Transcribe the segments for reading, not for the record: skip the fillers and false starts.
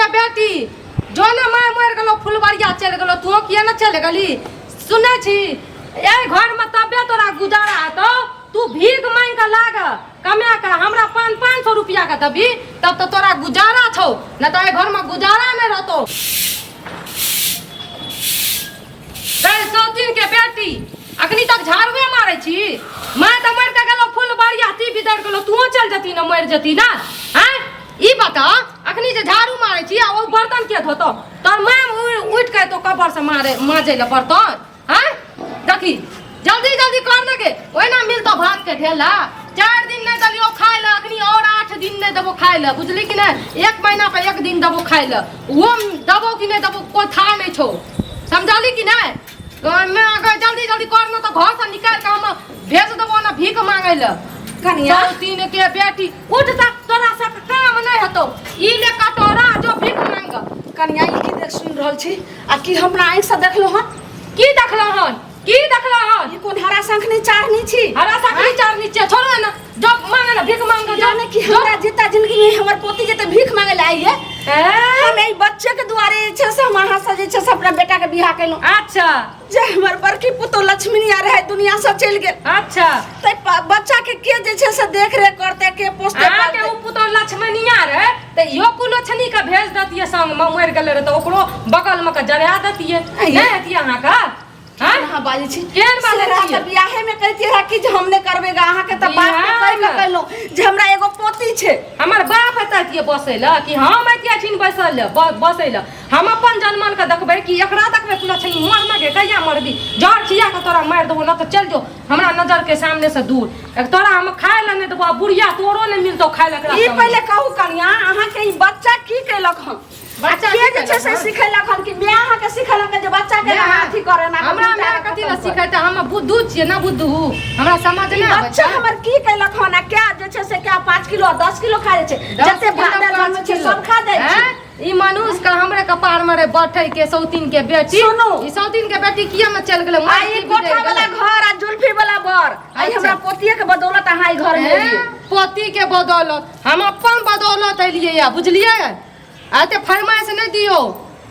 के बेटी जो ने माय मरि गेलो फुलबरिया चलि गेलो तू किया ने चलि गेली सुनै छी एहि घरमे तबे तोरा गुजारा हेतौ तू भीख मांगि कऽ लाग कमा कऽ हमरा पाँच पाँच सौ रुपया के देबही तब तऽ तोरा गुजारा छौ नहि तऽ एहि घरमे गुजारा नहि रहतौ। गै सौतीन के बेटी अखनी तक झाड़ुए मारै छी माय तऽ मरि कऽ गेलो फुलबरिया ती बिदरि गेलो तूहो चलि जती ने मरि जती ने आँय ई बता अखनी जे झाड़ू मारै छी आ ओ बर्तन के धोतौ तोहर माय उठि कऽ एतौ कबर से मारे माजै लए बर्तन आँय देखी जल्दी जल्दी कर ने गे ओहिना मिलतौ भात के ढेला 4 दिन नहि देलियौ खाय लए अखनी और 8 दिन नहि देबो खाय लए बुझली कि नहि एक महीना पर एक दिन देबो खाय लए ओहो देबो कि नहि देबो कोई था नहि छौ समझली कि नहि मैं अगर जल्दी जल्दी कर न तो घर से निकाल के हम भेज देबो ना भीख मांगे लए। कनिया। तीन के बेटी उठ ता तोरा से काम नहीं हेतौ ई ले कटोरा जो भीख मांग। कनिया, ई की देख सुनि रहल छी आ की हमरा आँखि से देखलहुँ हन? की देखलहुँ हन? की देखलहुँ हन? ई कोन हरा शंखनी चाहनी छी? हरा शंखनी चाहनी छियै। छोड़ो ना जो मांगे ना भीख मांगे जो। जाने कि हमरा जितना जिंदगी में हमर पोती जेते भीख मांगे ला आई है हम एहि बच्चे के दुआरे जे छै से हम अहाँ से जे छै से अपना बेटा के बियाह केलहुँ। जे हमर बड़की पुतोह लक्ष्मीनिया रहे दुनिया से चलि गेल। तै बच्चा के के जे छै से देख रेख करते, के पोसते अहाँके पालते? ओ पुतोह लक्ष्मणिया रहे तऽ इहो कुलोछनी के भेज देतियै संग में मरि गेलै रहे तऽ ओकरो बगल में के जरा देतियै। आइये। नहि हेतियै अहाँके? हाँ? अहाँ बाजै छी। केहन बाजै से रहत छियै? तऽ बियाहे में कहितियै रहे कि जे हम नहि करबै गे अहाँके तऽ बाप के कहि के बियाहमे। कहलहुँ जे हमरा एगो पोती छै। हमर बाप एतऽ बसै लए कि हम एतियै ठिन बैसल लए बसै लए? हम अपन जनमल के देखबै कि एकरा देखबै? कुलक्षणी मरना गे, कहिया मरबी? जहर खिया के तोरा मारि देबो न तऽ चलि जो हमरा नजर के सामने से दूर। एक तोरा हम खाय लए नहि देबो आ बुढ़िया तोरो नहि मिलतौ खाय लए एकरा ई संगे। पहिले कहू कनिया, अहाँके ई बच्चा की केलक हन? बच्चा के की जे छै से केलक हन? सिखेलक हन कि माय अहाँके सिखेलक जे बच्चा के अहाँ अथी करे ना? हमरा माय कथी लए सिखेतै? हम बुद्धू छियै ना बुद्धू, हमरा समझ ई नहि आबै बच्चा छै। हमर की केलक हन आ क्या जे छै से क्या 5 किलो आ 10 किलो खा जाइ छै? 10 जते किलो, भात दालि 5 बनबै छै किलो। सब खा जाइ छै। हैं? ई मनुष्य के हमरे कपार में रे बैठे के सौतीन के बेटी। सुनू। ई सौतीन के बेटी किया न चल गेलै? आ मार ई के कोठा बिगड़ि वाला गेलै। घर आ जुल्फी वाला बर आ ई हमरा पोतिये के बदौलत अहाँ ई घर में हैं? एलियै। पोती के बदौलत? हम अपन बदौलत एलियै या बुझलियै? आ एते फरमाइश नहि दियौ।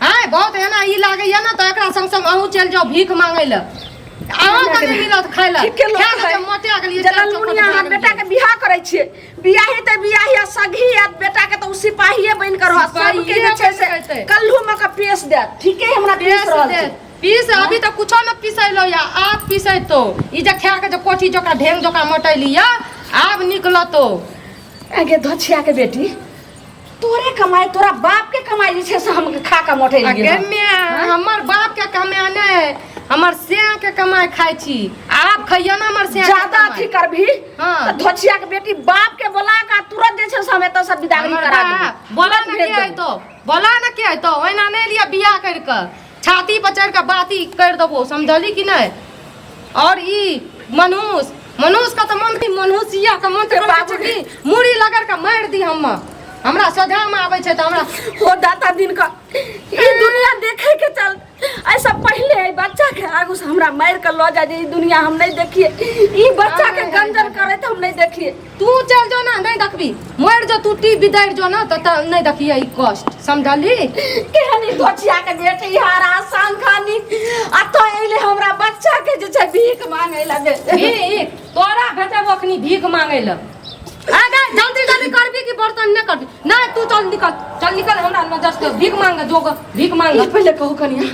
आँय बहुत एना ई लागैया ने तऽ एकरा संग संग अहूँ चलि जाउ भीख मांगै लए, अहूँके नहि मिलत खाय लए। ठीके लोक खा कऽ कहै। जे मोटा गेलियै, जे चारि चौखट ललमुनिया भए अहाँ गेलियै। बेटा के बियाह करै छियै, बियाही तऽ बियाही आ सघी आ बेटा के तऽ ओ सिपाहिए बनि कऽ रहत सबके जे छै से सिपाहिए बनि कऽ कल्हू मे के पेश देत। ठीके हमरा पीस पीस रहल दे छै। पीस। अभी तऽ कुछो न पीसैलो या आब पीसैतो। ई जे खा के जे कोठी जकाँ ढेंग जकाँ मोटैली या आब निकलतो। आगे धोछिया के बेटी, तोरे कमाई तोरा बाप के कमाई जे छै से हम खा के मोटे अगे मैं हमर बाप के कमाई नहीं, हमर सिया के कमाई खाई छी। आब खइयो ना हमर सिया के ज्यादा कमाई। अथी करबी हाँ। तऽ धोछिया के बेटी बाप के बोला के तुरंत जे छै से हम एतऽ से विदागरी हमर करा बाप, देबै। बोला ना भेज के देबै। अयतो, बोला ना के अयतो। ओहिना नहीं लिया बियाह कर के छाती पर चढ़ के बाती कर देबो, समझली कि नहीं? और ई मनुष्य मनुष्य का तो मन मनुष्य का मन के बाबू कि मुड़ी लगड़ के मारि दी। हम हमरा सोझा में आबै छै तऽ हमरा हो दाता दिन का ई दुनिया देखे के चल ऐसा पहले ई बच्चा के आगू से हमरा मार के ल जा जे ई दुनिया हम नहीं देखिए, ई बच्चा के गंजन करे त हम नहीं देखिए। तू चल जो ना, नहीं देखबी। मर जो तू, टी बिदर जो ना तो नहीं देखिए ई कष्ट, समझली? केहन ई दोचिया के बेटी हरा शंखनी आ तो एले हमरा बच्चा के जे छै भीख मांगे ला दे। भीख तोरा भेजब अखनी भीख मांगे ला। आगे जल्दी जल्दी करबी कि बर्तन नहीं करबी? नहीं तू चल निकल, चल निकल हमरा नजर से। भीख मांग जो भीख मांग। ई पहिले कहू कनिया,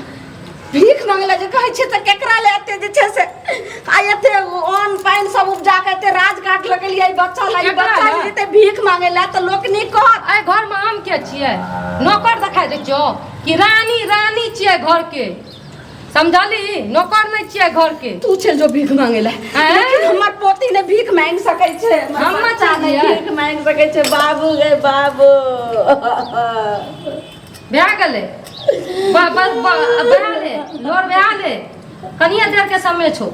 भीख मांगे ला जे कहै छियै तऽ केकरा ले एते जे छै से आ एते अन्न पानि सब उपजा के एते राज काट लगेलियै ई बच्चा ला? ई केकरा बच्चा ला? जे जेतै भीख मांगे ला तऽ लोक नीक कहत? एहि घर में हम के छियै? नौकर देखाइ दै छियौ कि रानी? रानी छियै घर के, समझली? नौकर नहीं छियै घर के। तू चल जो भीख मांगे ला, आँय? लेकिन हमर पोती ने भीख मांग सकै छै, हमर हम बच्चा चल नहि जियै। भीख मांग सकै छै। बाबू गे बाबू। भए गेलै, बस भए गेलै, लोर भए गेलै। कनिए देर के समय छौ।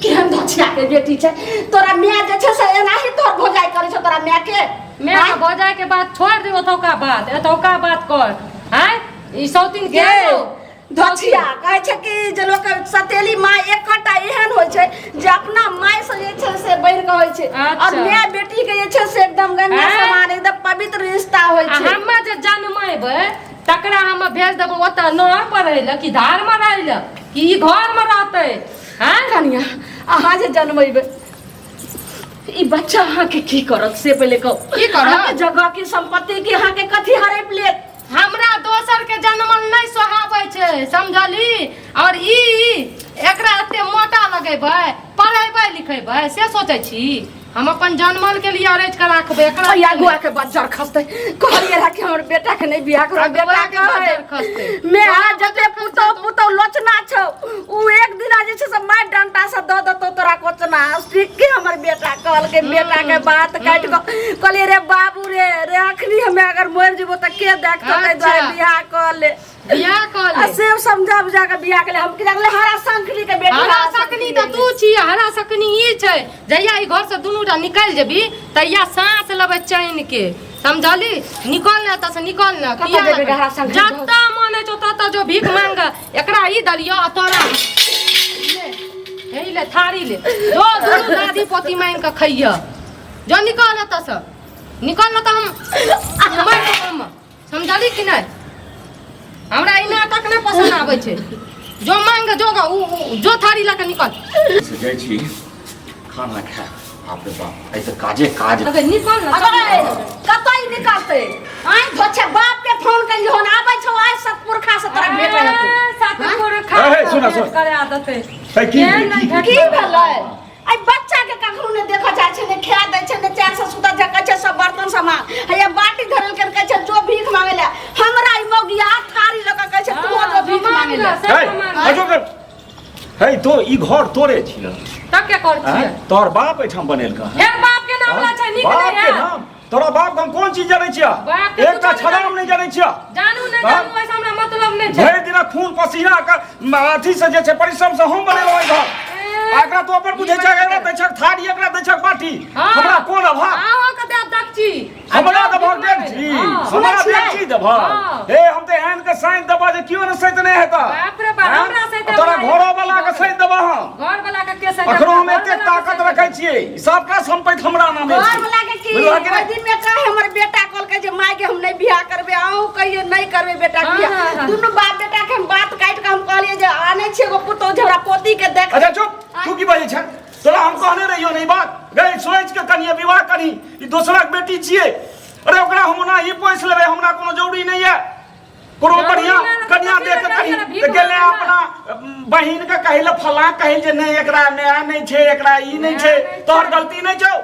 केहन धोछिया के बेटी छै। तोरा माय जे छै से एनाही तोहर भौजाइ करै छौ तोरा माय के? मैं भौजाइ के बात छोड़ दे, ओतौका बात, एतौका बात कर। आँय, ई सौतीन के गे छौ? धोछिया, कहै छै कि जे लोक सतेली माय एकटा एहन होइ छै जे अपना माय से जे छै से बढ़ि के होइ छै और माय बेटी के जे छै से एकदम गंगा आँय? समान एकदम पवित्र रिश्ता होइ आ छै। हमे जे जन्म जन्मेबै तकरा हम भेज देबै ओतऽ नहर पर रहै लए कि धारमे रहै लए कि ई घरमे रहतै आँय कनिया अहाँ जे जन्मेबै ई बच्चा अहाँके की करत से पहिले कहू। की करत? अहाँके जगह की संपत्ति की अहाँके कथी हड़प लेत? हमरा दोसर के जनमल नहि सोहाबै छै, समझली? और ई एकरा एते मोटा लगेबै, पढ़ेबै लिखेबै से सोचै छी? हम अपन जनमल के लिए अरैज के राखबै एकरा। अई अगुआ के बज्जर खसतै। कहलियै रहा कि हमर बेटा के नहीं बियाह करो। अगुआ बेटा के के बज्जर खसतै। मे आ जते पुतौ पुतौ लोचना छौ, उ एक दिना जे छै से मारि डंटा से दऽ देतौ तोरा कोचना। ठीक के हमर बेटा कहलकै, बेटा के बात काटि कऽ कहलियै, रे बाबू रे रे, अखनी हमे अगर मरि जेबो तऽ के देखतौ? ताहि दुआरे बियाह कऽ ले, बियाह कऽ आ ले। से समझा बुझा कऽ बियाह के ले। हम की जानले हरा संखली के बेटी। हरा सकनी तऽ तू छी, हरा सकनी ई छै। जहिया ई घर से दुनू टा निकलि जेबी तहिया साँस लेबै चैन के, समझली? निकल ने एतऽ से, निकल ने। कतऽ किया जेबै हरा संखली? जतऽ मन होइ छौ ततऽ जो, भीख मांग। एकरा ई देलियौ आ तोरा ले, हे ले थारी ले, जो दुनू दादी पोती मांगि कऽ खैह। जो निकल एतऽ से, निकल ने तऽ हम मारि देबौ हम, समझली कि नहि? हमरा ई नाटक नहि पसन्द आबै छै। जो मांग जो ग, उ जो थारी लऽ कऽ निकल। से जाइ छी खाना खाय। बाप रे बाप, आइ तऽ काजे काज। अगर निकल ने। अरे कतऽ ई निकलतै? आइ धोछे बाप के फोन कलियो हन, आबै छौ आइ सतपुरखा से तोरा भेट हेतौ। ए, सतपुरखा ए, से सुन, भेंट सुन। करा देतै। ए, की केहन भेलै, नहि की भेंट की करा भेलै? एहि बच्चा के कखनो नहि देखऽ चाहै छै, नहि खाए दै छै, नहि चैन से सुतऽ छै। कहै छै सब बर्तन सामान हैया बाटी धरल के, कहै छै जो भीख मांगे ले। हमरा ई मौगिया थारी लऽ कऽ कहै छै तू जो भीख मांगे ले। से हे, मांग। हटो कर। हे तो ई घर तोरे छियै? तब के कर छियै? आँय? तोहर बाप एहिठाम बनेलका हन। फेर बाप के नाम लै छै, नीक बाप नहि के है। नाम? तोरा बाप के हम कोन चीज जनै छियै? बाप के एकटा कुछो नहि। छदाम नहि जनै छियै। जानू नहि हाँ? जानू, ऐसा हमरा मतलब नहि छै। भरि दिना खून पसीना के अथी से जे छै परिश्रम से हम बनेलहुँ एहि घर। ए, आ एकरा तू अपन बुझै छह, एकरा दै छह थारी, एकरा दै छह बाटी। हाँ। हमरा कोन अभाव? अहाँ के देब दक्षी। हमरा देबह डेगची? हाँ। हमरा सुनै छियै? डेगची देबह? हाँ। हे, हम तऽ एहन के साइन देबह जे केओ ने सैत नहि हेतह। बाप रे बाप, हाँ? हमरा सैत तोरा देबह? घरो वाला के सैत देबह हम। घर वाला के के सैत? अखनो हम घर एतेक वाला के ताकत सैत? रखै छियै, सबटा संपत्ति हमरा नामे घर छै। वाला के की? बुझलह कि ओहि नहि? दिन में कहे हमर बेटा कहलकै जे माय के हम नहीं बियाह करबे, अहूँ कहियो नहीं करबे बेटा हाँ, बियाह। हाँ, हाँ। दुनू बाप बेटा के हम बात काटि के हम कहलियै जे आनै छियै एगो पुतोहु जे हमरा पोती के देख। अच्छा चुप, तू की बाजै छै? तोरा हम कहने रहियो नहीं बात गई, सोच के कनिए विवाह करी, ई दोसराक बेटी छियै। अरे ओकरा हम ओना ही पोसि लेबै, हमरा कोनो जरूरी नहीं है। कोनो जरूरी बढ़िया नहि रहतै, कन्या कथी देख के लए कही करियै, भीख तऽ गेलै मांगै लए। अपना बहिन के कहै लए, फलां कहै जे नहि एकरा नया नहि छै, एकरा ई नहि छै। नया नहि छै। तोहर गलती नहि छौ।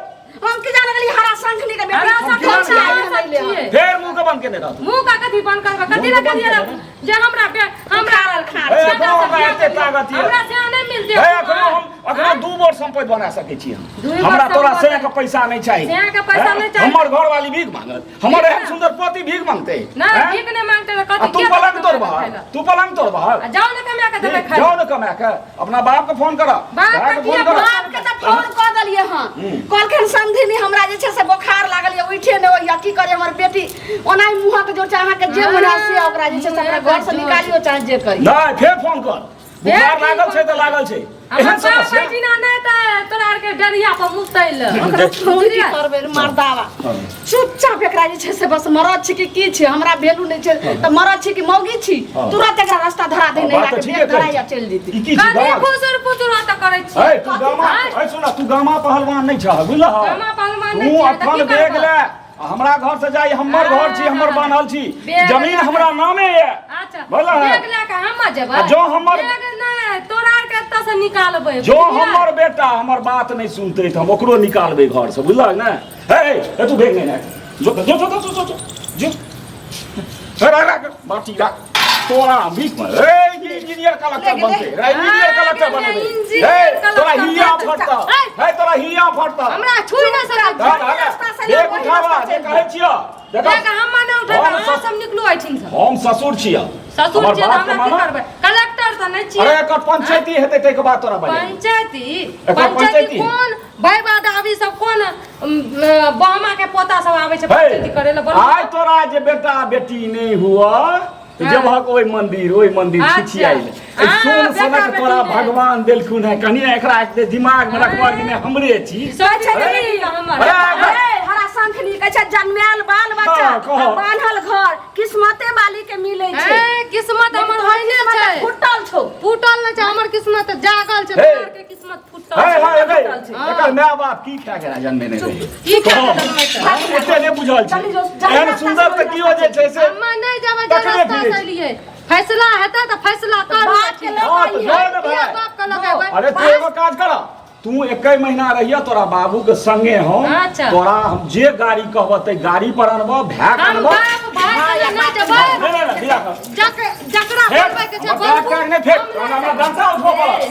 हम की जाने गेली हरा शंखनी के बेटी। हरा हम शंखनी की के जाने बेटी गेली? छियै। फेर मुंह के बंद केने रहत। मुंह का कथी बंद करबै? कथी लए करियै रे? जे हमरा हमरा उखाड़ल खाड़ हे, छै। एखनो हमरा एते ताकत यऽ। हमरा से नहि मिलतै। हे, एखनो हम एखनो 2 बोर संपत्ति बना सकै छी हम। दुइ बोर हमरा तोरा संपत्ति। से के पैसा नहीं चाही। सेह के पैसा हैं? नहीं चाही। हमर घर वाली भीख मांगत? हमर एहन सुंदर पति भीख मांगते? नहीं, हैं? भीख नहीं मांगते तऽ आ कथी तू के पलंग देतै तोड़बह? खाय लए? तू पलंग तोड़बह? आ जाउ ने कमा के देबै खाय लए। जाओ ने कमा के, अपना बाप के फोन कर। बाप के फोन किया कर। बाप के तऽ फोन कऽ देलियै हँ। कहलखिन समधिनी हमरा जे छै से बोखार लागल यऽ, उठे नहि होइए, की करे हमर बेटी? ओनाही मुँहक जोर छै। अहाँके जे मन हैत से ओकरा जे छै से अपना घर से निकालियो चाहे जे करियौ। नहीं, फेर फोन कर। बुखार की लागल छै फोन तऽ लागल छै। हमर एहन बाप समस्या एहिठिना नहि तऽ तोरा आरके डरिया पर मुतै लए। ओकरा फोन की बुझलियै? करबै रे मर्दावा? चुपचाप एकरा जे छै से बस मरद छी कि की छै, हमरा वैल्यू नहि छै तऽ मरद छी कि मौगी छी। तुरंत एकरा रास्ता धरा दे, बात नहि तऽ के ठीके बेग धरा कहै या छी। चलि जेतै। ई की छी कथी गामा? फुसुर फुसुर ओतऽ करै छी? ए तू गामा, ए सुन, तू गामा पहलवान नहि छह, बुझलह? गामा पहलवान नहि तू छियै तऽ अखन की बेग करबह? ले आ हमरा घर से जाई। हमर घर छी, हमर बान्हल छी। बेग जमीन लए हमरा नामे ये। अच्छा। बुझलह? बेग लए कऽ हम जेबै? आ जँ हमर- बेग नहि, तोरा आरके एतऽ से निकालबै। जो बुझलियै? हमर बेटा हमर बात नहि सुनते तऽ हम ओकरो निकालबै घर से, बुझलह ने? हे हे, तू भेग नहि राख। जो जो जो जो जो जो जो, हे, राख राख बाटी राख। तोरा हम भीख में ए इंजीनियर कलेक्टर बनते रे, इंजीनियर कलेक्टर गेलियै, बनबे। इंजीनियर हे, तोरा कलेक्टर हिया बनतै। फटता। ए! हे, तोरा हिया फटता। हमरा छुइ नहि सकै छी। धर, धर, रास्ता से देख वही उठावा रास्ता जे चलि कहै छियौ देखो। बेग हम नहि उठेबै, हम अहाँ सब निकलू एहिठिन से। हम ससुर छियौ। ससुर हमर छियै तऽ बात के हमरा की मानऽ। करबै? कलेक्टर तऽ नहि छियै। अरे एकर पंचायती हेतै, ताहिके बाद तोरा बजेबै। पंचायती? एकर पंचायती पंचायती? कोन भाई दादी सब, कोन बहमा के पोता सब आबै छै हे, पंचायती करे लए? बोलू। आइ तोरा जे बेटा बेटी नहि हुआ तऽ जेबहक ओहि मंदिर, ओहि मंदिर छिछियाइल। एहि सोन बेटा सनक बेटी तोरा नहि। भगवान देलखुन है। कनि एकरा एते दिमाग में रखबह कि नहि हमरे छी। सोचै छै छी हमर। अरे, अरे, हरा शंखनी कहै छै जन्मायल बाल बच्चा हाँ, कहो। आ बान्हल घर किस्मते वाला। वाली के मिलै छै। ए, किस्मत हमर तोहर होइने किस्मत छै। फूटल छौ। फूटल नहि छै हमर, किस्मत जागल छै। हे। तोहर के किस्मत फूटल हे छै। हे हे छै। एकर माय बाप की खा के जन्मे नहि रहै? की खा के जन्मै छै? हम एते नहि बुझल छै। चली जो, जाहि एहन रास्ता से सुन्दर तऽ ओहि केओ जे छै से हम्मे नहि जेबै जे तकरे रास्ता फिरै से छै। एलियै। फैसला हेतै तऽ फैसला करू। बाप के लऽ हँ, कऽ तऽ अइहे। जाउ ने किया भाय। बाप के लगेबै? अरे तू एगो काज कर, तू एकै महीना रहिए तोरा बाबू के संगे हम। अच्छा। तोरा हम जे गाड़ी कहबह तै गाड़ी पर अनबह, भाय के हम अनबह। बाप भाय संगे नहि जेबै। नहि नहि नहि, बियाह कर। जकरा फेक, बोलबै के छै हमर बैग बोलबू। टैग नहि फेक, हम तोरा हमरा डंटा उठबऽ पड़त।